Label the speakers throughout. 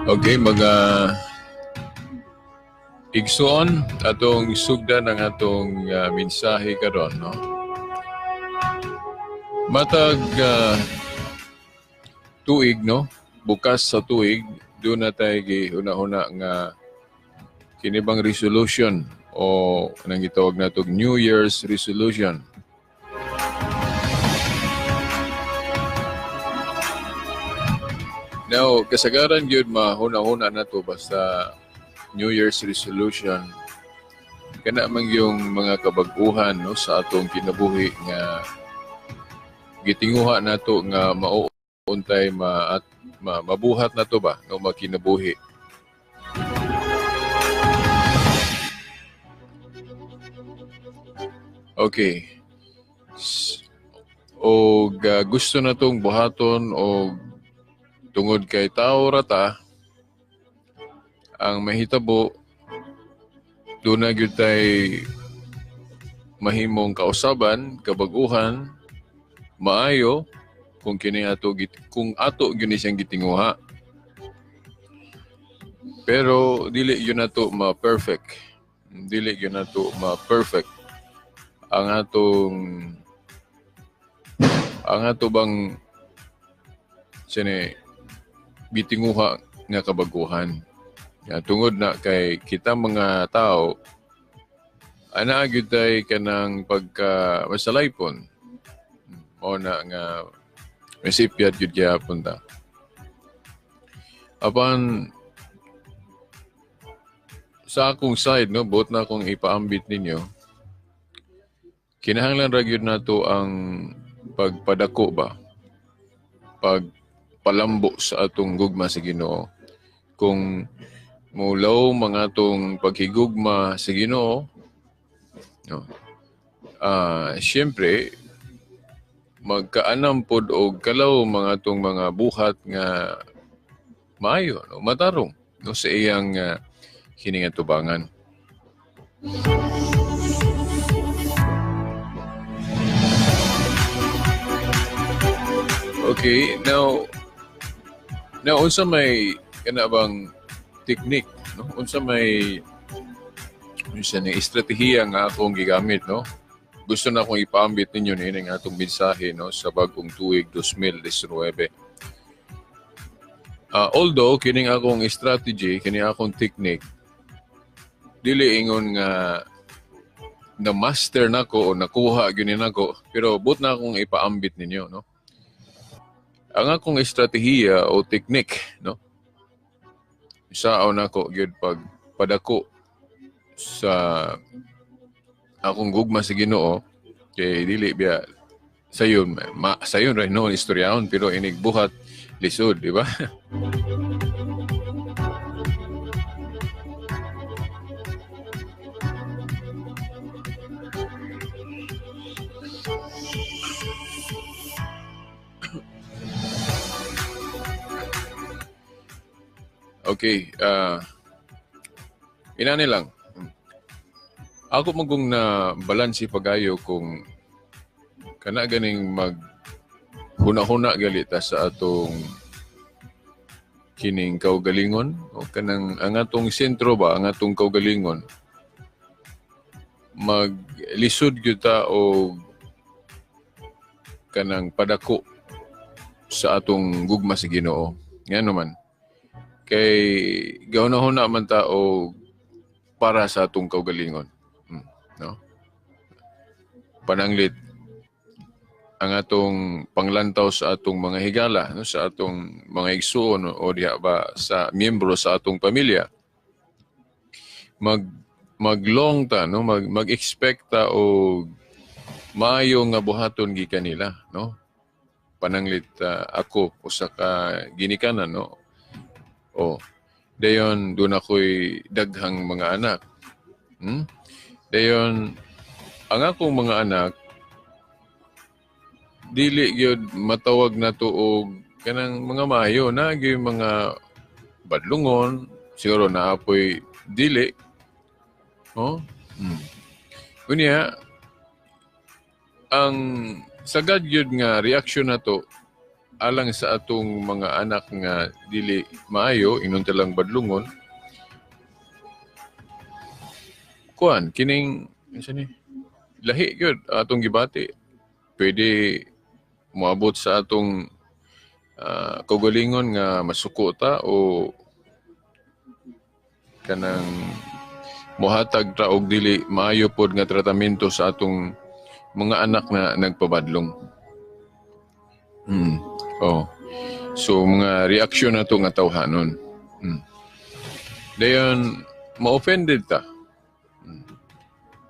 Speaker 1: Okay, mga igsoon, atong sugdan ang atong mensahe karon, no? Matag tuig, no? Bukas sa tuig, doon na tayo gihuna-huna nga kini bang resolution o kanang gitawag natog New Year's resolution. Now, kasagaran gyud mahuna-huna na to basta New Year's resolution. Kana man yung mga kabag-uhan, no, sa atong kinabuhi nga gitinguha nato nga mauuntay mabuhat na to ba no makinabuhi. Okay. Og gusto na tong buhaton og tungod kay tao rata ang mahitabo doon na gyud tay mahimong kausaban, kabag-uhan, maayo kung kini ato kung ato gyud ni siyang gitinguha. Pero dili gyud nato ma-perfect. Dili gyud nato ma-perfect ang ato bang sini gitinguha nga kabaguhan. Ya, tungod na kay kita mga tao ana gyud tay kanang pagka masalaypon. Mao na nga mesipyad gyud gyapon ta. Apan sa akong side, no, buot na akong ipaambit ninyo. Kinahanglan ra gyud nato ang pagpadako ba? Pagpalambo sa atong gugma sa Ginoo. Kung mulaw mga atong paghigugma sa Ginoo, no, siyempre magkaanam pod og kalaw mga atong mga buhat nga maayo, no, matarong, no, sa iyang hiningatubangan. Okay, now unsa may kana bang technique, no? Unsa may unsa ni estratehiya nga akong gigamit, no? Gusto na akong ipaambit ninyo niining atong mensahe, no, sa bagong tuig 2019. Although kining akong strategy, kining akong technique, dili ingon nga na master nako o nakuha gyud nako, pero but na akong ipaambit ninyo, no? Ang akong estratehiya o technique, no, sao nako gyud pag padako sa akong gugma sa Ginoo kay dili biya sayon sayon ra no istoryahon, pero inig buhat lisod, di ba? Okay, inani lang. Ako magong na balanse pagayo kung kana ganing mag huna-huna galita sa atong kining kaugalingon o kanang ang atong sentro ba, ang atong kaugalingon maglisod gyud ta og kanang padako sa atong gugma sa Ginoo. Ngano man Kay gahuna-huna man ta og para sa atong kaugalingon. No? Pananglit ang atong panglantaw sa atong mga higala, no, sa atong mga igsuon o diha ba sa miyembro sa atong pamilya. Maglong ta, no, mag-expect ta og maayo nga buhaton gikan nila, no? Pananglit ako usa ka ginikanan, no? O dayon duna ko'y daghang mga anak. Dayon ang akong mga anak dili gyud matawag nato og kanang mga maayo na gyud, mga badlungon siguro, naapoy dili, oh. Unya ang sagad gyud nga reaksyon nato alang sa atong mga anak nga dili maayo, ingon ta lang badlungon, kuan kining unsa ni, lahi gyud atong gibati. Pwede moabot sa atong kaugalingon nga masuko ta o kanang mohatag ta og dili maayo pod nga tratamento sa atong mga anak na nagpabadlong. Oh. So mga reaksyon nato nga tawhanon. Dayon ma-offended ta.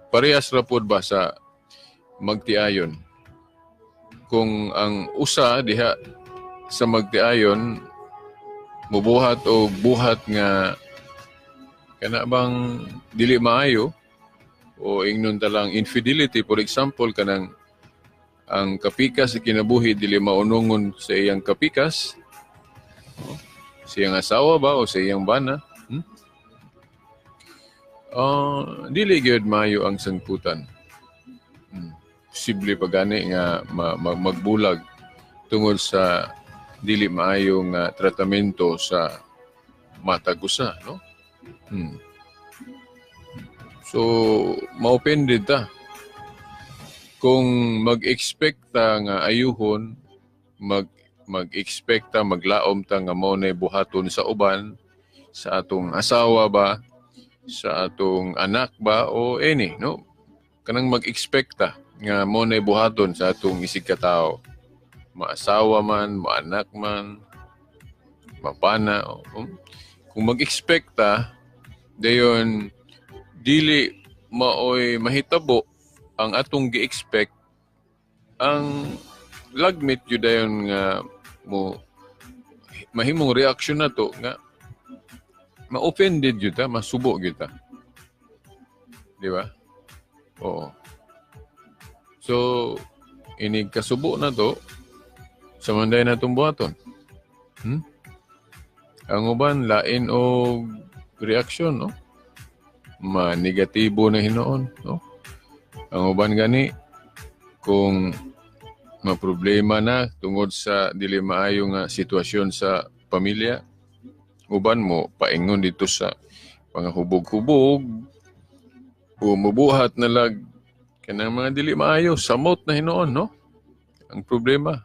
Speaker 1: Parehas ra pod ba sa magtiayon. Kung ang usa diha sa magtiayon mubuhat og buhat nga kana bang dili maayo o ingnon ta lang infidelity, for example, kanang ang kapikas sa kinabuhi dili maunongon sa iyang kapikas, oh, sa iyang asawa ba o sa iyang bana, Dili gyud maayo ang sangputan. Posible pa gani nga magbulag tungod sa dili maayo nga tratamento sa matag usa, no? So, ma-offended ta. Kung mag-expect ta nga ayuhon, mag-expect ta, maglaom ta nga mao nay buhaton sa uban, sa atong asawa ba, sa atong anak ba, o any, no? Kanang mag-expect ta nga mao nay buhaton sa atong isig katao. Maasawa man, maanak man, mapana. O, kung mag-expect ta, dayon dili maoy mahitabo ang atong gi-expect, ang lagmit yun dayon nga mo mahimong reaksyon na to nga ma-offended yun ta, masubo yun ta. Di ba? Oo. So, inig kasubo na to, sa manday na itong buhaton. Ang uban, lain og reaksyon, no? Ma-negatibo na hinuon, no? Ang uban gani, kung maproblema na tungod sa dili maayo nga sitwasyon sa pamilya, uban mo paingon dito sa mga hubog-hubog o mubuhat na lag kanang mga dili maayo, samot na hinuon, no? Ang problema.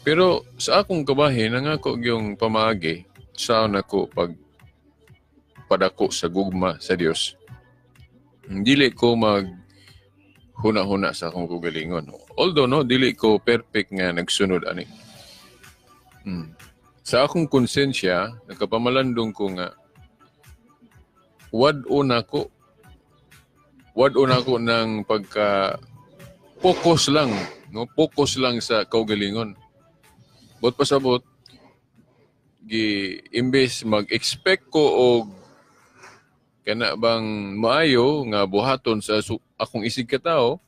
Speaker 1: Pero sa akong kabahin, ang ako yung pamaagi sa nako pag padako sa gugma sa Dios, dili ko mag huna-huna sa akong kaugalingon. Although, no, dili ko perfect nga nagsunod ani. Sa akong konsensya, nagkapamalandong ko nga wad-o na ko ng pagka focus lang, no, focus lang sa kaugalingon. Bot pasabot, gi imbes mag-expect ko og kana bang maayo nga buhaton sa akong isig katao,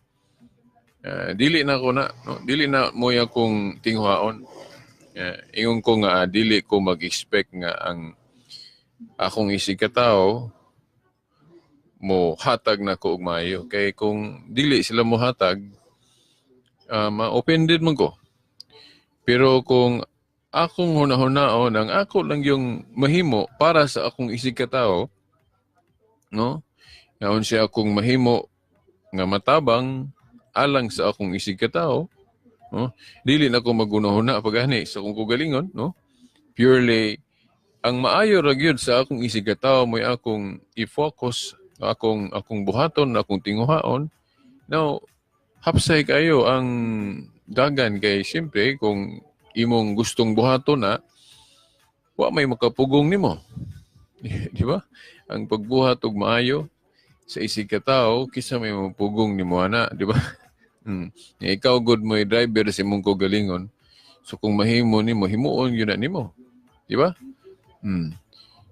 Speaker 1: dili na ko na, no, dili na mo akong tinghuaon. Ingon ko nga dili ko mag-expect nga ang akong isig katao mo hatag na ko og maayo, kay kung dili sila mo hatag, ma-offended man ko. Pero kung akong hunahunaon ang ako lang yung mahimo para sa akong isig katao, no? Naon siya akong mahimo nga matabang alang sa akong isig katao, no? Dili na ko magunahuna pagani sa akong kaugalingon, no? Purely ang maayo ra gyud sa akong isig katawo mo'y akong i-focus, akong buhaton, akong tinguhaon. Now, hapsay kayo ang dagan kay siyempre kung imong gustong buhaton na, wa may makapugong nimo. Di ba? Ang pagbuhat og maayo sa isig katawo, kisa may mapugong nimo ana, di ba? Ikaw gud mo'y driver sa imong kaugalingon. So kung mahimo nimo, himuon gyud na nimo. Di ba?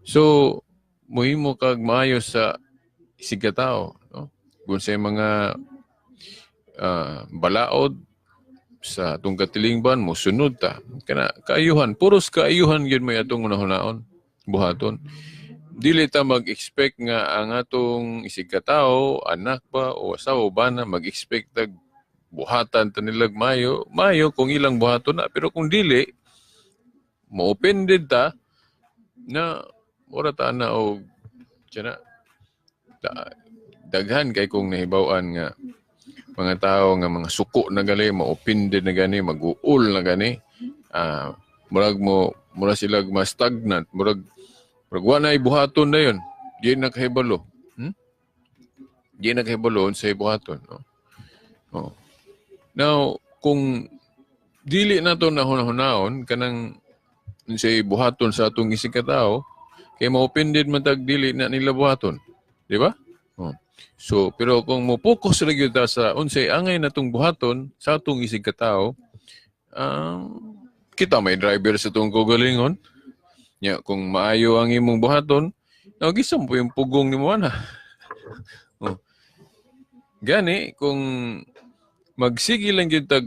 Speaker 1: So mohimo kag maayo sa isig katawo, no? Kung sa mga balaod sa atong katilingban, mosunod ta. Kana kaayuhan, puros kaayuhan gyud may atong hunahunaon, buhaton. Dili ta mag-expect nga ang atong isig katawo, anak ba o asawa ba na mag-expect tag buhatan ta nilag mayo, mayo kung ilang buhaton na, pero kung dili, mo-offended ta na mura ta na og tiyan na daghan kay kung nahibaw-an nga mga tao nga mga suko na gali, ma-offended na gani, mag-uul na gani, murag mo mura sila mas stagnant, murag wa na buhaton na yun, di na kahibalo. Di na kahibalo sa buhaton, no? Oh. Now, kung dili na to na hunahunaon kanang unsay buhaton sa atong isig katao, kay ma-offended man tag dili na nila buhaton. Di ba? Oh. So, pero kung mo-focus ra gyud ta sa unsay angay natong buhaton sa atong isig katao, kita may driver sa atong kaugalingon. Nya kung maayo ang imong buhaton, now gisa mo yung pugong nimo ana. Oh. Gani kung magsige lang gyud tag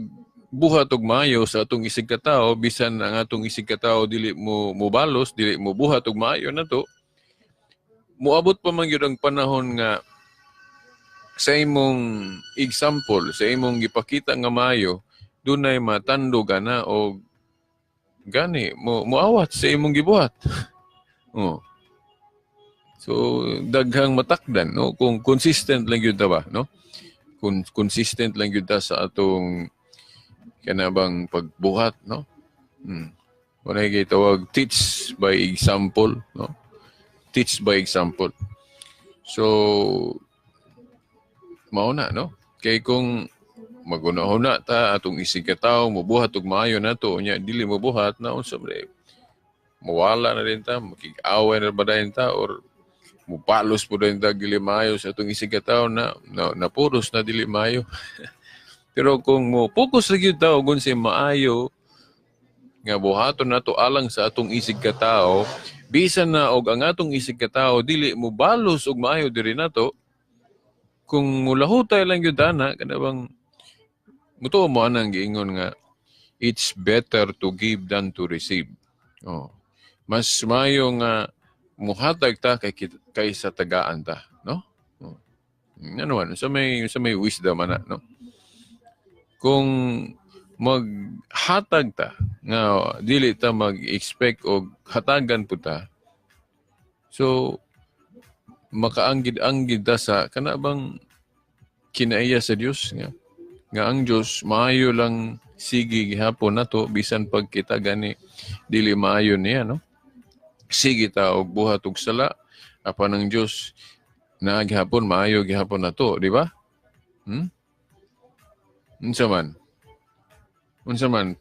Speaker 1: buhat og maayo sa atong isig katao, bisan ang atong isig katao dili mo mobalos, dili mo buhat og maayo nato, moabot pa man gyud ang panahon nga sa imong example, sa imong gipakita nga maayo, dunay matandog ana og gani mo moawat sa imong gibuhat. Oh. So daghang matakdan, no, kung consistent lang gyud ta ba, no? Kung consistent lang gyud ta sa atong kanabang pagbuhat, no? Wala kay tawag teach by example, no? Teach by example. So mao na, no? Kay kung maguna-huna ta atong isig ka tawo mobuhat og maayo nato, unya dili mobuhat na, unsa man, mawala na din ta, makig-away na ba dayon ta or mupalos po dayon ta dili maayo sa atong isig ka tawo na napuros na dili maayo. Pero kung mo focus ra gyud ta og unsay maayo nga buhaton nato alang sa atong isig ka tawo, bisan na og ang atong isig ka tawo dili mobalos og maayo diri nato, kung mulahutay lang gyud ana, kana bang mutuo mo anang giingon nga it's better to give than to receive. Oh. Mas maayo nga muhatag ta kay kaysa tagaan ta, no? Oh. Ano man, sa may wisdom ana, no? Kung maghatag ta nga dili ta mag-expect og hatagan pud ta, so makaanggid-anggid ta sa kana bang kinaiya sa Dios nga ang Dios maayo lang sige gihapon nato bisan pag kita gani dili maayo niya, no? Sige ta og buhat og sala, apan ang Dios naa gihapon maayo gihapon nato, di ba? Unsa man? Unsa man?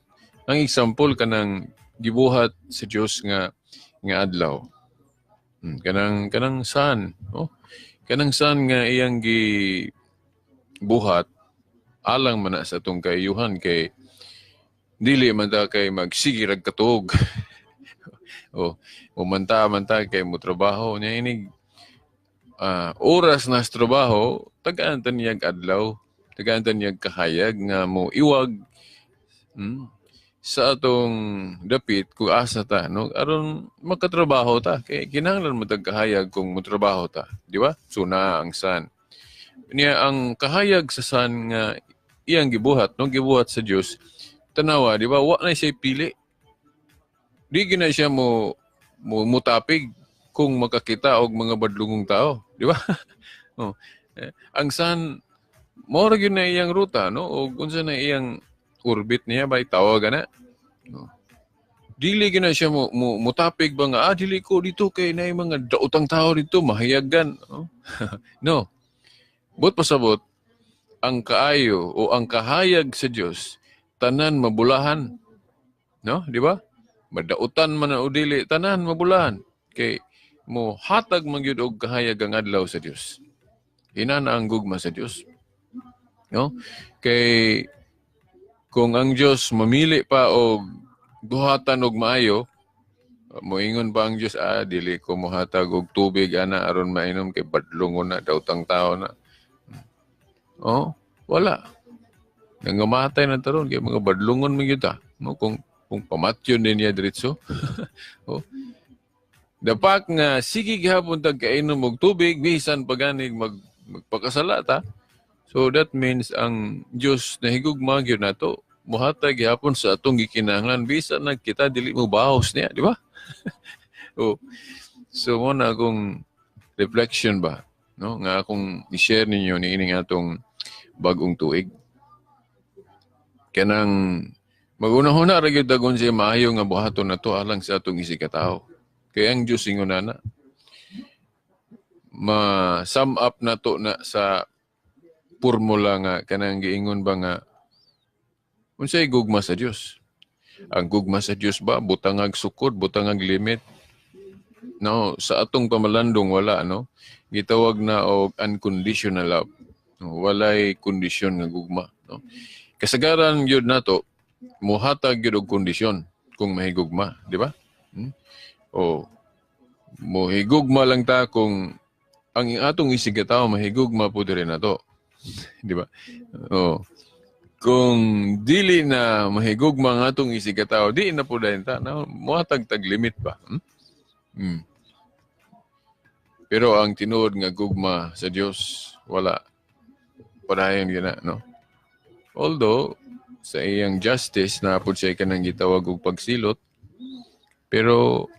Speaker 1: Ang example kanang gibuhat sa Dios nga adlaw. Kanang sun, oh. Kanang sun nga iyang gibuhat alang man na sa atong kaayuhan kay dili man ta kay magsige rag katuog. Oh, umanta man ta kay mo trabaho nya inig oras na sa trabaho, tagaan ta niyag adlaw, tagaan ta niyag kahayag nga mo iwag sa atong dapit kung asa ta, no, aron makatrabaho ta kay kinahanglan mo tag kahayag kung motrabaho ta, di ba? So naa ang sun. Niya ang kahayag sa sun nga iyang gibuhat, no, gibuhat sa Dios. Tanawa, di ba? Wa na siya pili. Di gina siya mo mutapig kung makakita og mga badlungong tao, di ba? Oh. Ang sun mao ra gyud na iyang ruta, no? Og unsa na iyang orbit niya ba tawag ana? No. Dili gina siya mo mutapig ba nga, "Ah, dili ko dito kay naay mga daotang tao dito, mahayagan." Oh? No. Buot pasabot, ang kaayo o ang kahayag sa Dios, tanan mabulahan. No, di ba? Madautan man o dili, tanan mabulahan. Kay mo hatag man gyud og kahayag ang adlaw sa Dios. Inana ang gugma sa Dios. No? Kay kung ang Dios mamili pa og buhatan og maayo, moingon pa ang Dios, "Ah, dili ko mohatag og tubig ana aron mainom kay badlongon na, daotang tao na"? Oh, wala. Nangamatay na taron kay mga badlongon man gyud ta. No, kung pamatyon din niya diretso. Oh. The fact nga sige gihapon tag kainom og tubig bisan paganig magpakasala ta. So that means ang Dios nahigugma gyud nato. Muhatag gihapon sa atong gikinahanglan bisan na kita dili mo bahos niya, di ba? Oh. So mo na akong reflection ba, no? Nga akong i-share ninyo niining atong bagong tuig. Kanang magunahuna ra gyud dagon siya maayo nga buhaton nato alang sa atong isigkatawo. Kay ang Dios ingon ana. Ma-sum up nato na sa formula nga kanang giingon ba nga unsay gugma sa Dios? Ang gugma sa Dios ba butangag sukod, butangag limit? No, sa atong pamalandong wala, no. Gitawag na og unconditional love. No, walay kondisyon nga gugma, no. Kasagaran gyud nato muhatag gyud og kondisyon kung mahigugma, di ba? O mohigugma lang ta kung ang atong isigkatawo mahigugma po diri nato. Di ba? O kung dili na mahigugma ang atong isigkatawo, di na po dayon ta na muhatag tag limit ba? Hmm? Pero ang tinuod nga gugma sa Dios, wala. Padayon gina, no? Although sa iyang justice na pud siya kanang gitawag og pagsilot, pero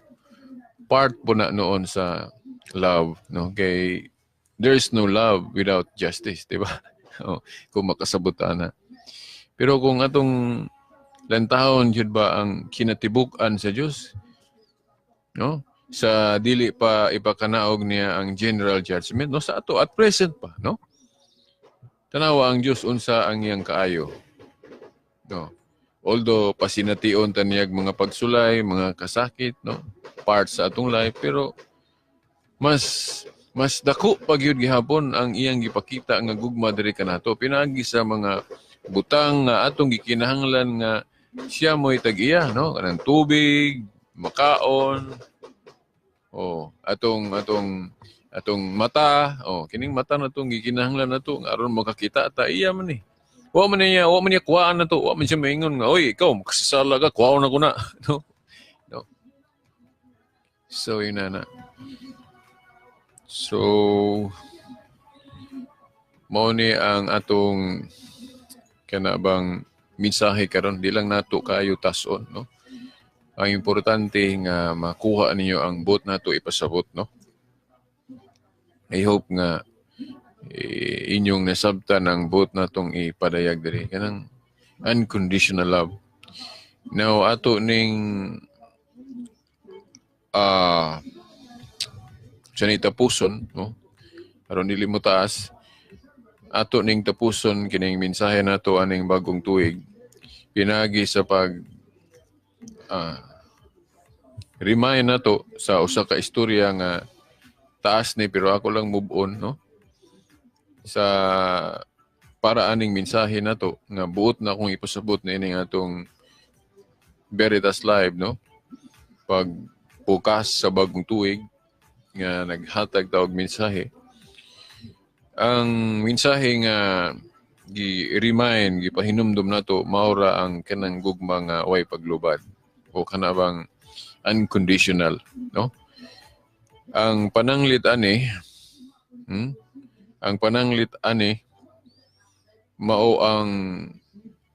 Speaker 1: part po na noon sa love, no? Kay there's no love without justice, di ba? Oh, kung makasabot na. Pero kung atong lantahon jud ba ang kinatibuk-an sa Dios, no? Sa dili pa ipakanaog niya ang general judgment, no, sa ato at present pa, no? Tanawa ang Dios unsa ang iyang kaayo. No. Although pasination ta niyag mga pagsulay, mga kasakit, no? Part sa atong life, pero mas mas dako pa gyud gihapon ang iyang gipakita nga gugma diri kanato pinaagi sa mga butang nga atong gikinahanglan nga siya mo'y tag-iya, no? Kanang tubig, makaon, oh, atong mata, oh, kining mata na tong gikinahanglan nato nga aron makakita ta, iya man ni. Wa man niya kuhaan na to, wa man siya maingon nga, "Oy, ikaw makasasala ka, kuhaon na ko na." No? No. So yun na na. So mao ni ang atong kana bang mensahe karon, di lang nato kayo tas-on, no? Ang importante nga makuha ninyo ang buot nato ipasabot, no? I hope nga eh, inyong nasabtan ang buot natong ipadayag diri kanang unconditional love. Now ato ning siya ni tapuson, no? Aron dili mo taas, ato ning tapuson kining mensahe nato aning bagong tuig pinagi sa pag remind nato sa usa ka istorya nga taas ni, pero ako lang move on, no, sa para aning mensahe nato nga buot na akong ipasabot na ining atong Veritas Live, no, pag bukas sa bagong tuig nga naghatag ta og mensahe. Ang mensahe nga gi-remind, gipahinumdum nato maura ang kanang gugma nga way paglubad o kana bang unconditional, no? Ang pananglit ani, Ang pananglit ani mao ang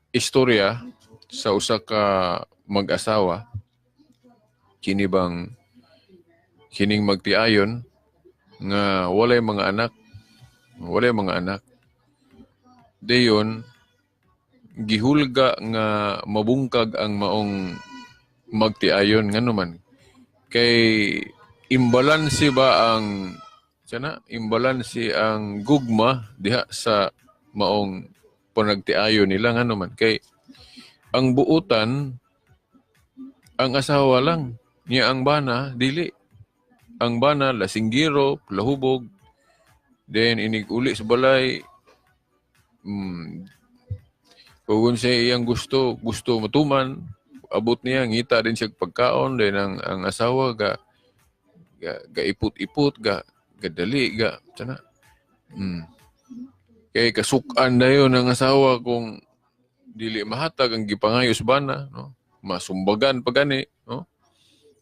Speaker 1: istorya sa usa ka mag-asawa, kini bang kining magtiayon nga walay mga anak, walay mga anak. Dayon gihulga nga mabungkag ang maong Magtiayon. Ngano man? Kay imbalanse ba ang sana, imbalanse ang gugma diha sa maong panagtiayon nila. Ngano man? Kay ang buutan ang asawa lang niya, ang bana dili. Ang bana lasinggiro, lahubog, then inig uli sa balay, kung siya iyang gusto gusto matuman, abot niya, ngita din siya pagkaon. Then ang asawa ga iput-ipot, ga gadali ga sana. Kay kasukan dayon ang asawa kung dili mahatag ang gipangayo sa bana, no? Masumbagan pa gani, no?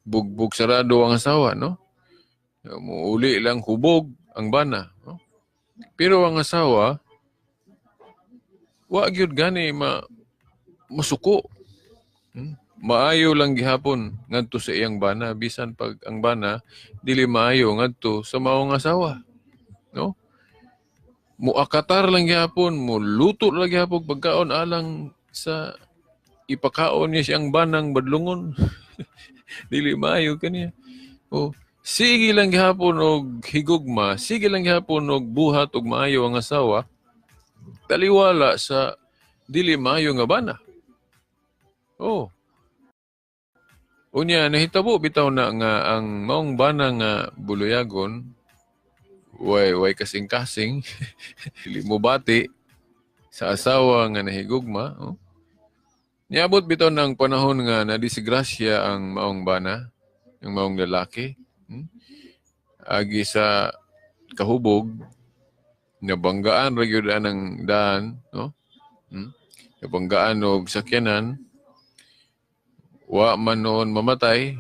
Speaker 1: Bugbog sarado ang asawa, no? Muuli lang, hubog ang bana, no? Pero ang asawa wa gyud gani ma masuko. Maayo lang gihapon ngadto sa iyang bana bisan pag ang bana dili maayo ngadto sa maong asawa, no? Muakatar lang gihapon, muluto lang gihapon pagkaon alang sa ipakaon niya siyang banang badlungon, dili maayo kaniya. Oh, sige lang gihapon og higugma, sige lang gihapon og buhat og maayo ang asawa taliwala sa dili maayo nga bana. Oh. Unya nahitabo bitaw na nga ang maong bana nga buluyagon, way kasing-kasing, dili mo bati sa asawa nga nahigugma, oh. Niabot bitaw ng panahon nga nadisgrasya ang maong bana, ang maong lalaki. Agi sa kahubog, nabanggaan ra gyud ang daan, no? Nabanggaan og sakyanan. Wa man noon mamatay,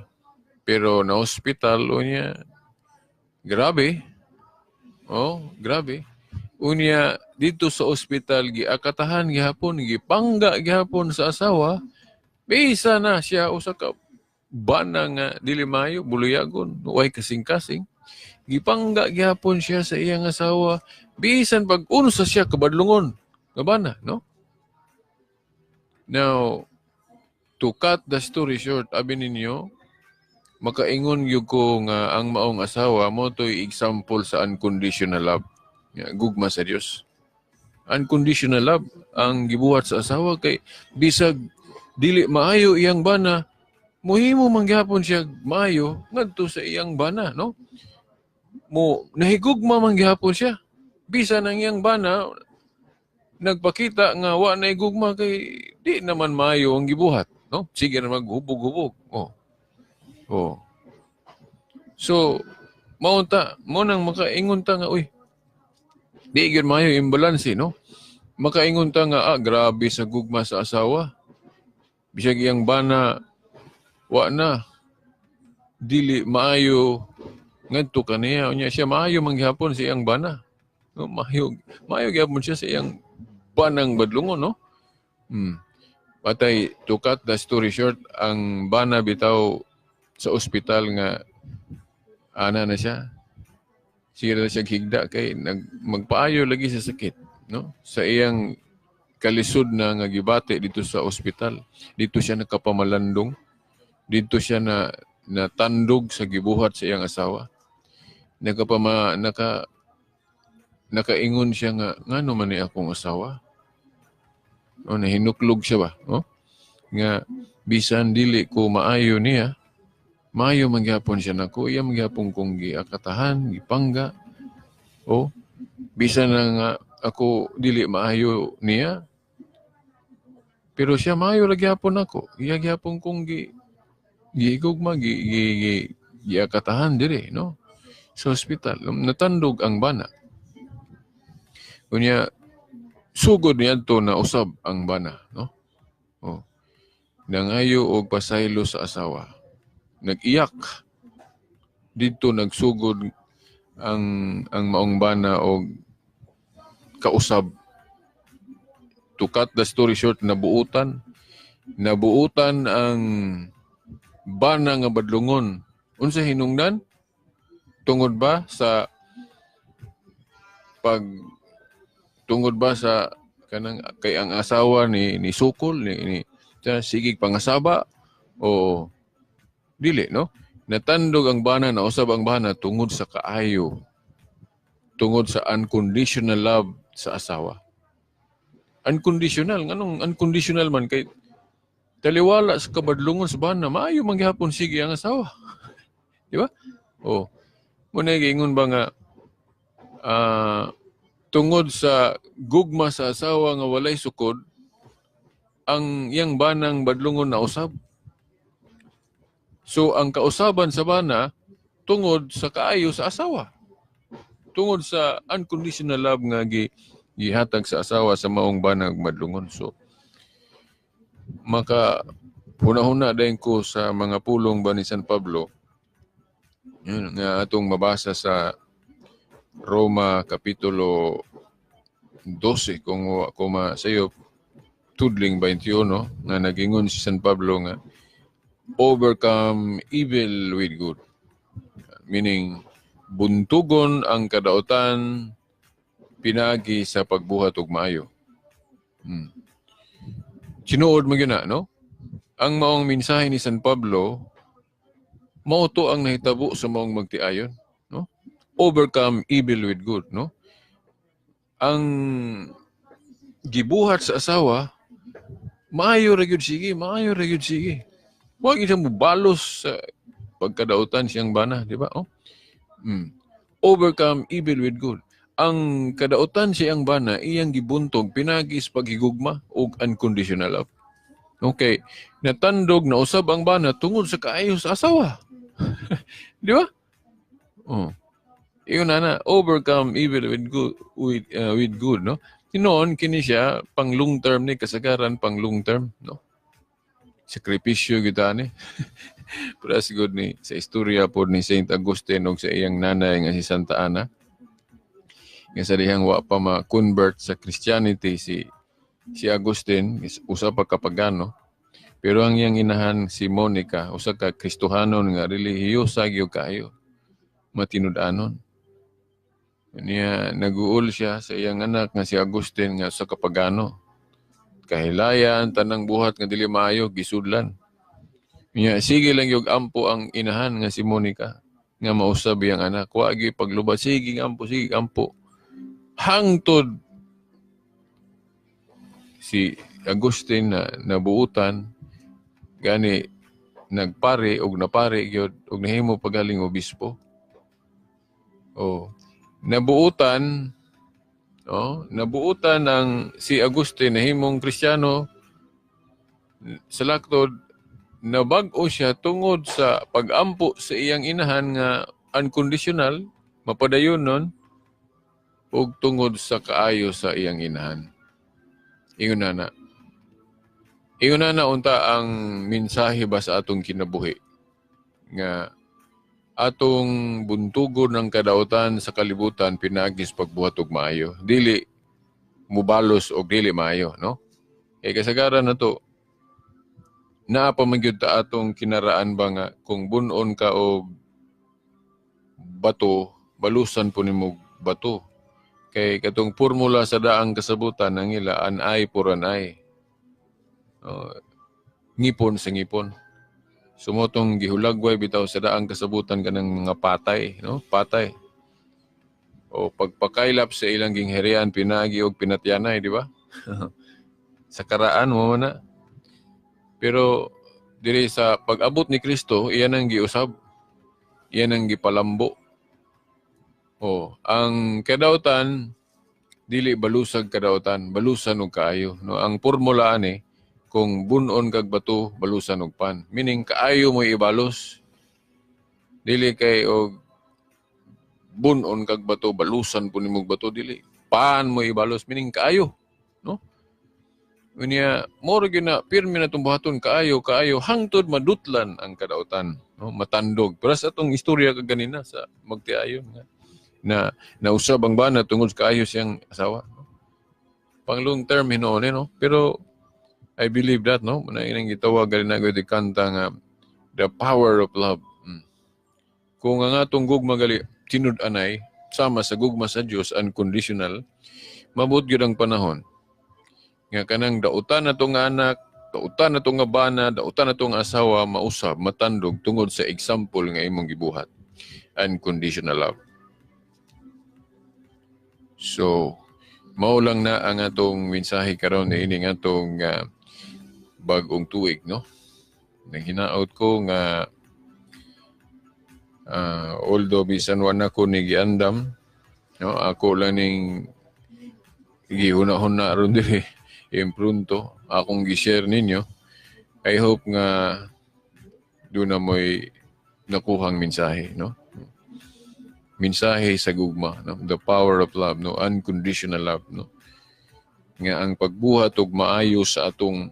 Speaker 1: pero na ospital. Unya grabe. Oh, grabe. Unya dito sa ospital giakatahan gihapon, gipangga gihapon sa asawa. Bisa na siya usa ka bana nga dili maayo, buluyagon, way kasing-kasing. Gipangga gihapon siya sa iyang asawa bisan pag unsa siya kabadlungon nga bana, no? Now, to cut the story short, abi ninyo, makaingon gyud ko nga ang maong asawa mo to'y example sa unconditional love. Nga, gugma sa Dios. Unconditional love ang gibuhat sa asawa kay bisag dili maayo iyang bana, muhimo man gihapon siya maayo ngadto sa iyang bana, no? Mo nahigugma man gihapon siya. Bisan ang iyang bana nagpakita nga wa na gugma kay di naman maayo ang gibuhat, no? Sige na maghubog-hubog. Oh. Oh. So, maunta, mo nang makaingon ta nga, uy, di gyud maayo imbalanse, no? Makaingon ta nga, ah, grabe sa gugma sa asawa. Bisag iyang bana, wa na. Dili maayo ngadto kaniya. Unya siya maayo man gihapon sa iyang bana. No, maayo, maayo gihapon siya sa iyang banang badlungon, no? Patay, to cut the story short, ang bana bitaw sa ospital nga ana na siya. Sige na siya higda kay magpaayo lagi sa sakit, no? Sa iyang kalisod na nga gibati dito sa ospital. Dito siya nakapamalandong. Dito siya na natandog sa gibuhat sa iyang asawa. Nakapama naka nakaingon siya nga, ngano man ni akong asawa? O, nahinuklog siya ba? Oh? Nga bisan dili ko maayo niya, maayo man gihapon siya nako, iya man gihapon kong giakatahan, gipangga. O bisan na nga ako dili maayo niya, pero siya maayo ra gihapon ako. Iya gihapon kong gihigugma, gi giakatahan dire, no? Sa ospital, natandog ang bana. Unya sugod niadto na usab ang bana, no? Oh. Nangayo og pasaylo sa asawa. Nag-iyak. Didto nagsugod ang maong bana og kausab. To cut the story short, nabuutan. Nabuutan ang bana nga badlungon. Unsa hinungdan? Tungod ba sa kanang kay ang asawa ni sukol ni sigig pangasaba o Dili, no? Natandog ang bana, nausab ang bana tungod sa kaayo. Tungod sa unconditional love sa asawa. Unconditional. Nganong unconditional man? Kay taliwala sa kabadlungon sa bana, maayo man gihapon sige ang asawa. Di ba? Oh. Muna giingon ba nga tungod sa gugma sa asawa nga walay sukod, ang iyang banang badlungon na usab. So ang kausaban sa bana tungod sa kaayo sa asawa. Tungod sa unconditional love nga gihatag sa asawa sa maong banang madlungon. So maka huna-huna dayon ko sa mga pulong ba ni San Pablo, yun, nga atong mabasa sa Roma Kapitulo 12 kung wa ko masayop, tudling 21, nga nagingon si San Pablo nga "Overcome evil with good." Meaning, buntugon ang kadautan pinaagi sa pagbuhat og maayo. Tinuod man gyud na, no? Ang maong mensahe ni San Pablo, mao to ang nahitabo sa maong magtiayon, no? Overcome evil with good, no? Ang gibuhat sa asawa, maayo ra gyud sige, maayo ra gyud sige. Wa gyud siya mobalos sa pagkadautan siyang bana, di ba? Oh? Overcome evil with good. Ang kadautan siyang bana, iyang gibuntog pinaagi sa paghigugma ug unconditional love. Okay, natandog na usab ang bana tungod sa kaayo sa asawa. Di ba? Oh. Iyon na, overcome evil with good, no? Tinuon kini siya pang long term ni kasagaran, pang long term, no? Sakripisyo kita ni. Pero siguro ni sa istorya po ni Saint Augustine og sa iyang nanay nga si Santa Ana. Nga sa dihang wa pa ma-convert sa Christianity si Agustin, is usa pa ka pagano. Pero ang iyang inahan si Monica, usa ka Kristohanon nga relihiyosa gyud kaayo. Matinud-anon. Niya naguol siya sa iyang anak nga si Agustin nga usa ka pagano. Kahilayan tanang buhat nga dili maayo gisudlan. Niya sige lang yung ampo ang inahan nga si Monica nga mausab iyang anak. Wa gyud paglubat, sige ampo, sige ampo. Hangtod si Agustin na nabuutan gani, nagpari og napari gyud og nahimo pagaling obispo. Oh, nabuutan. Oh, nabuutan ang si Agustin, nahimong Kristiyano sa laktod, nabag-o siya tungod sa pagampo sa iyang inahan nga unconditional, mapadayon nun, ug tungod sa kaayo sa iyang inahan. Ingon na na. Ingon na na unta ang mensahe ba sa atong kinabuhi nga atong buntugon ng kadautan sa kalibutan pinaagi sa pagbuhat og maayo. Dili mubalos og dili maayo, no? Kay kasagaran na to, naa pa man gyud ta atong kinaraan ba nga kung bunon ka og bato, balusan po nimo bato. Kay katong formula sa daang kasabutan ang ila an eye for an eye. Oh, ngipon sa ngipon. Sumotong gihulagway bitaw sa daang kasabutan kanang mga patay, no? Patay. O pagpakaylap sa ilang gingharian pinaagi og pinatyanay, di ba? Sa karaan mo na. Pero diri sa pag-abot ni Kristo, iyan ang giusab. Iyan ang gipalambo. O, ang kadautan dili balusag kadautan, balusan og kaayo, no? Ang formula ani, kung bunon kag bato, balusan og pan. Meaning kaayo mo ibalos. Dili kay og bunon kag bato, balusan po nimo bato, dili. Pan mo ibalos, meaning kaayo, no? Unya, moro gyud na pirmi na itong buhaton kaayo, kaayo hangtod madutlan ang kadautan, no? Matandog. Pero sa atong istorya kaganina sa magtiayon nga na nausab ang bana tungod sa kaayo siyang asawa. No? Pang long term hinuon eh, no? Pero I believe that, no? Muna inang gitawag gali na gyud kanta nga "The Power of Love." Kung ang atong gugma gali tinud-anay sama sa gugma sa Dios, unconditional, mabot gyud ang panahon nga kanang dautan na nga anak Dautan na nga bana, dautan na nga asawa, mausab, matandog tungod sa example nga imong gibuhat. Unconditional love. So, mao lang na ang atong mensahe karon niini nga atong bag-ong tuig, no? Naghinaot ko nga although bisan wa na ko ni giandam, no, ako lang ning gihuna-huna ron diri imprunto akong gi-share ninyo. I hope nga doon na mo'y nakuhang mensahe, no? Mensahe sa gugma, no? The power of love, no? Unconditional love, no? Nga ang pagbuhat og maayo sa atong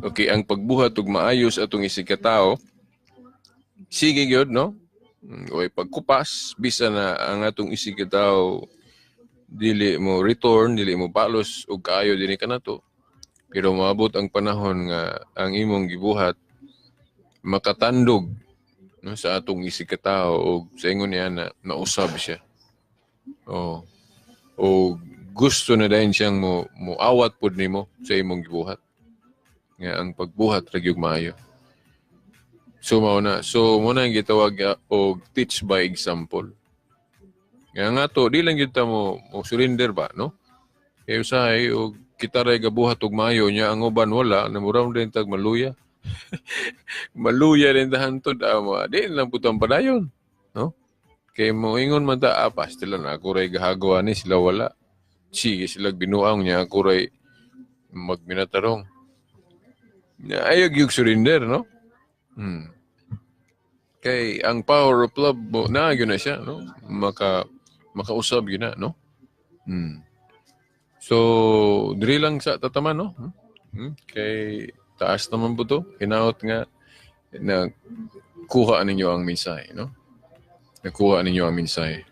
Speaker 1: okay, ang pagbuhat og maayo sa atong isig katao, sige gyud, no? Oy pagkupas bisan na ang atong isig katao dili mo return, dili mo balos og kaayo dinhi kanato. Pero moabot ang panahon nga ang imong gibuhat makatandog, no, sa atong isig katao og sa ingon niya na nausab siya. Oh. O gusto na dayon siyang mo moawat pud nimo sa imong gibuhat. Nga ang pagbuhat ra gyud maayo. So mao na. So mo na ang gitawag og teach by example. Nga nga to di lang gyud ta mo surrender ba, no? Kay usahay og kita ray gabuhat og maayo nya ang uban wala, namura din tag maluya. Maluya rin ta hantod di lang putang padayon, no? Kay moingon man ta pastil na ako ray gahagawa ni sila wala. Sige sila binuang nya ako ray magminatarong. Ayaw gyud surrender, no? Kay ang power of love mo na gyud na siya, no? Makausab gyud na, no? So diri lang sa tataman, no? Kay taas naman po to. Hinaot nga na kuha ninyo ang mensahe, no? Nakuha ninyo ang mensahe.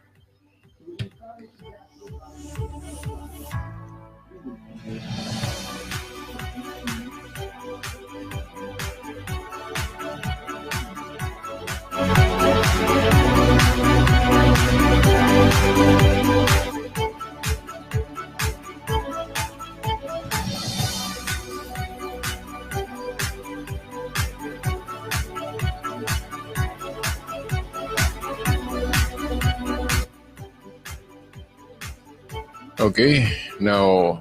Speaker 1: Okay, now,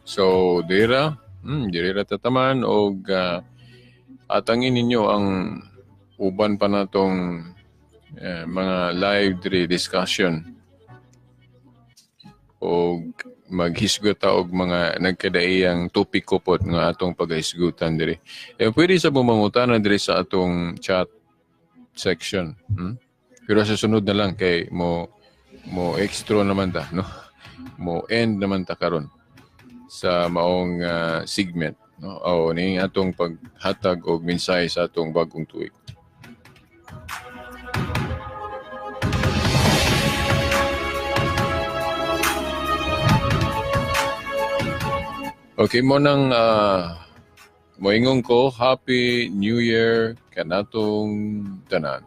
Speaker 1: so dira, dira tataman og atangin ninyo ang uban pa natong mga live diri discussion og maghisgot ta og mga nagkadaiyang topiko pod nga atong paghisgutan diri. Eh, pwede sa mangutana diri sa atong chat section. Pero sa sunod na lang kay mo extra naman ta, no? Mo end naman ta karon sa maong segment, no? O ning atong paghatag og mensahe sa atong bagong tuig. Okay, mo nang moingon ko, Happy New Year kanatong tanan.